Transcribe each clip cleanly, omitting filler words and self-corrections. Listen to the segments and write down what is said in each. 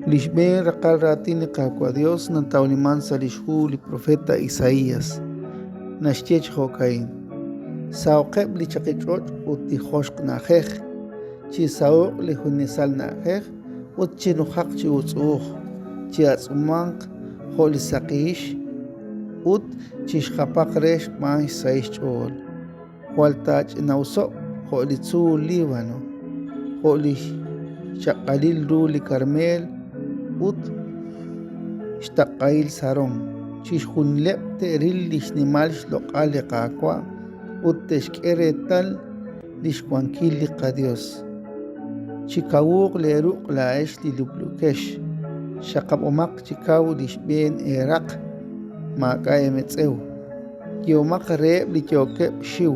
Li xb'een raqal raatin li Qaawa' Dios natawliman sa' lix hu li profeta Isaías. Naxye chi jo'ka'in: Sahoqeb' li chaqi ch'och' ut li joxk' na'ajej, chisaho'q li junesal na'ajej ut chinujaq chi utz'u'uj, chi'atz'umanq jo' li saqi hix ut chixjapaq re xb'aan xsahil xch'ool. Jwal taach'ina'uso'q jo' li tzuul Líbano, jo' li xchaq'alil ru li Karmeel ut xtaq'ahil Sarón. Chixjunileb' te'ril li xnimal xloq'al li Qaawa' ut te'xk'e reetal li xwankil li qaYos. Chikawuuq leeruq' laa'ex li lub'luukex, xaqab'omaq chi kaw li xb'een eeraq, maak'a' eemetz'ew. Yehomaq reheb' li yookeb' xxiw,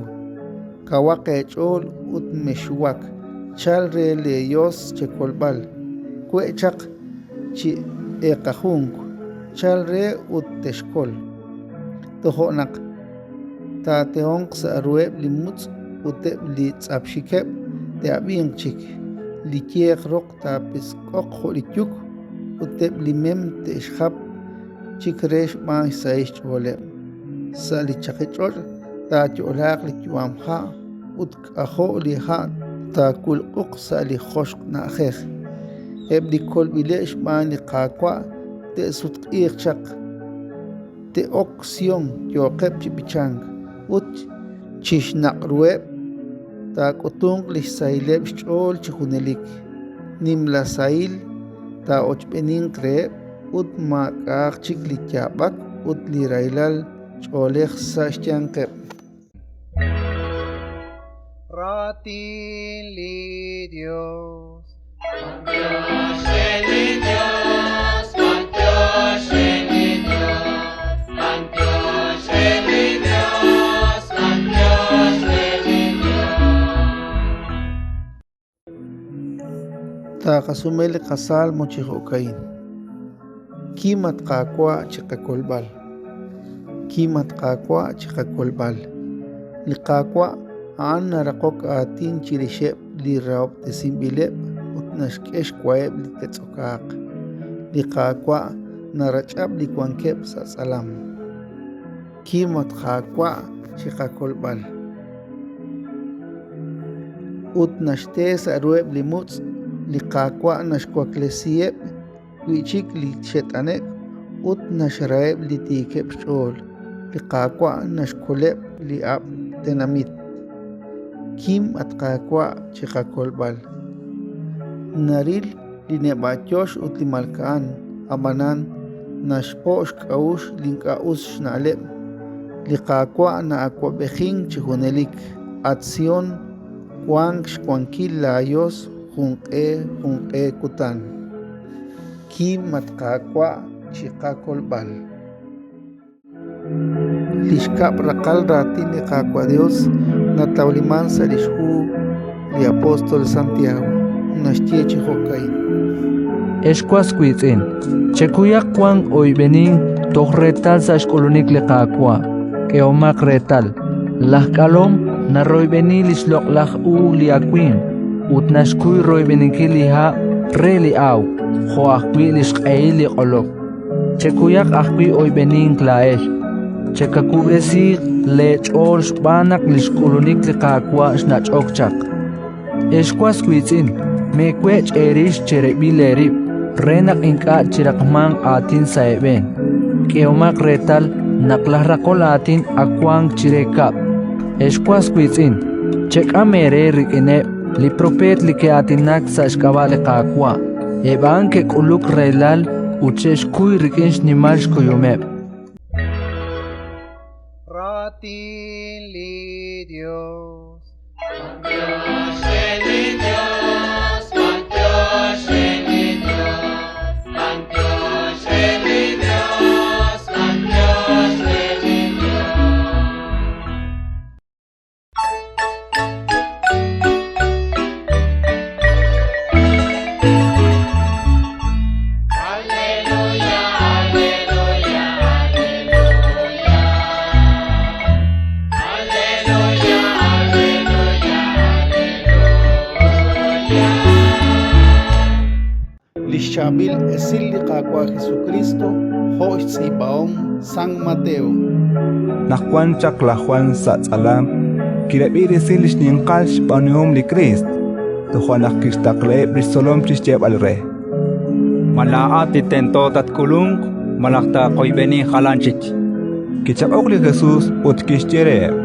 Kawaq eech'ool ut mexxuwak, chalk re leeYos chekolb'al. We' chaq chi eeqajunk, chalk re ut texkol. Tojo' naq taatehonq sa' ruheb' li mutz' ut eb' li tz'apxikeb' te'ab'inq chik, li yeq roq taapisk'oq jo' li yuk ut eb' li mem te'xjap chik re xb'aan xsahil xch'ooleb'. Sa' li chaqich'och' taayo'laaq li yu'am ha' ut k'ajo' li ha' taawulq'uq sa' li joxk' na'ajej. Eb' li kolb'ileb' xb'aan li Qaawa' te'sutq'iiq chaq, te'ok Sión yooqeb' chi b'ichank, ut chi xnaq' ruheb' taak'utunq li xsahileb' xch'ool chi junelik. Nimla sahil taa'ochb'eeninq reheb' ut maak'a'aq chik li yaab'ak ut li rahilal ch'oolej sa' xyanqeb'. Raatin li Dios. B'antiox re li Dios, b'antiox re li Dios, b'antiox re li Dios, b'antiox re li Dios. Taaqasume li qasalmo chi jo'ka'in: Kim, at Qaawa', chi qakolb'al. Kim, at Qaawa', chi qakolb'al. Li Qaawa' a'an naraqok aatin chirixeb' li rahob'tesinb'ileb' ut naxk'e xwaheb' li te'tz'okaaq. Li Qaawa' narach'ab' li wankeb' sa' tz'alam. Kim, at Qaawa', chi qakolb'al. Ut naxte sa' ruheb' li mutz', li Qaawa' naxwaklesiheb' wi'chik li xe't'ane'k ut naxraheb' li tiikeb' xch'ool. Li Qaawa' naxkoleb' li ab'l tenamit. Kim, at Qaawa', chi qakolb'al. Naril li neb'a'yox ut li malka'an, ab'anan naxpo' xk'a'uxl li ink'a' us xna'leb'. Li Qaawa' na'awab'ejink chi junelik. At Sión, wank xwankil laaYos junq'e junq'e kutan. Kim, at Qaawa', chi qakolb'al. Li xkab' raqal raatin li Qaawa' Dios natawliman sa' lix hu li apóstol Santiago. Naxye chi jo'ka'in: Ex was wiitz'in, chekuyaq wank oyb'enink toj reetal sa' xk'ulunik li Qaawa'. K'ehomaq reetal, laj k'alom naroyb'eni li xloq'laj u li awimq ut naxkuy royb'eninkil li ha' re li awk jo' ajwi' li xq'ehil li q'olok. Chekuyaq ajwi' oyb'enink laa'ex. Chekawub'resiiq leech'ool xb'aan naq li xk'ulunik li Qaawa' xnach'ok chaq. Ex was wiitz'in, meewech' eerix chereb'il eerib' re naq ink'a' chiraqmanq aatin sa' eeb'een. K'ehomaq reetal naq laj raqol aatin ak wank chire kab'l. Ex was wiitz'in, chek'am eere rik'ineb' li propeet li ke'aatinak sa' xk'ab'a' li Qaawa'. Eb' a'an ke'k'uluk rahilal ut xe'xkuy rik'in xnimal xkuyumeb'. Raatin li Dios. B'antiox re li Dios, b'antiox re li Dios, b'antiox re li Dios, b'antiox re li Dios. Aleluya, aleluya, aleluya. Aleluya, Li xchaab'il esil li Qaawa' Jesukristo jo' xtz'iib'ahom San Mateo. Naq wan chaq laj Jwan sa' tz'alam, kirab'i resil li xninqal xb'aanuhom li Kriist. Toja' naq kixtaqlaheb' li xtzolom chi xyeeb'al re: Ma laa'at li tento tatk'ulunq malaj taaqoyb'eni jalan chik? Kichaq'ok li Jesus ut kixye reheb':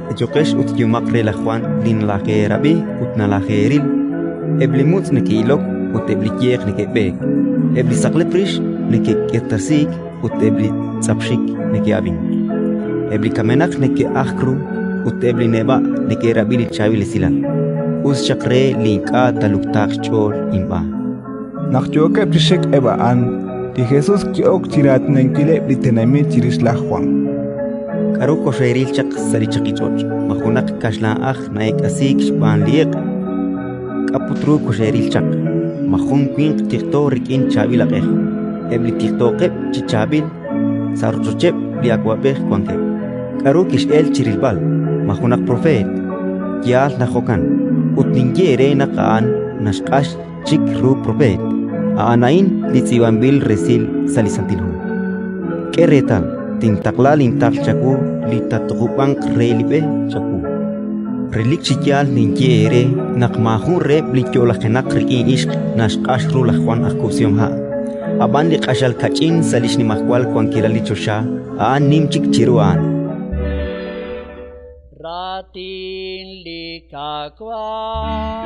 Ayuqex ut yehomaq re laj Jwan li nalajeerab'i ut nalajeeril: eb' li mutz' neke'ilok ut eb' li yeq neke'b'eek, eb' li saqlep rix neke'k'irtasiik ut eb' li tz'apxik neke'ab'ink, eb' li kamenaq neke'ajk ru ut eb' li neb'a' neke'rab'i li Chaab'il Esilal. Us xaq re li ink'a' taaluktaaq xch'ool inb'aan. Naq yookeb' chi xik eb' a'an, li Jesus ki'ok chi raatinankileb' li tenamit chirix laj Jwan. K'aru koxeeril chaq sa' li chaqich'och'? Ma junaq kaxlan'aj na'eek'asiik xb'aan li iq'? K'a' put ru koxeeril chaq? Ma jun winq tiqto rik'in chaab'il aq'ej? Eb' li tiqtooqeb' chi chaab'il, sa' rochocheb' li awab'ej wankeb'. K'aru kex'elk chi rilb'al? Ma junaq propeet? Yaal naq jo'kan, ut ninye eere naq a'an naxq'ax chik ru propeet. A'an a'in li tz'iib'anb'il resil sa' li Santil Hu: «K'e reetal, tintaqla lintaql chawu li taatuqub'anq re li b'e chawu». Relik chi yaal ninye eere naq maajun reheb' li yo'lajenaq rik'in ixq naxq'ax ru laj Jwan aj kub'sihomha'; ab'an li q'axal kach'in sa' li xnimajwal wankilal li choxa, a'an nim chik chiru a'an. Raatin li Qaawa'.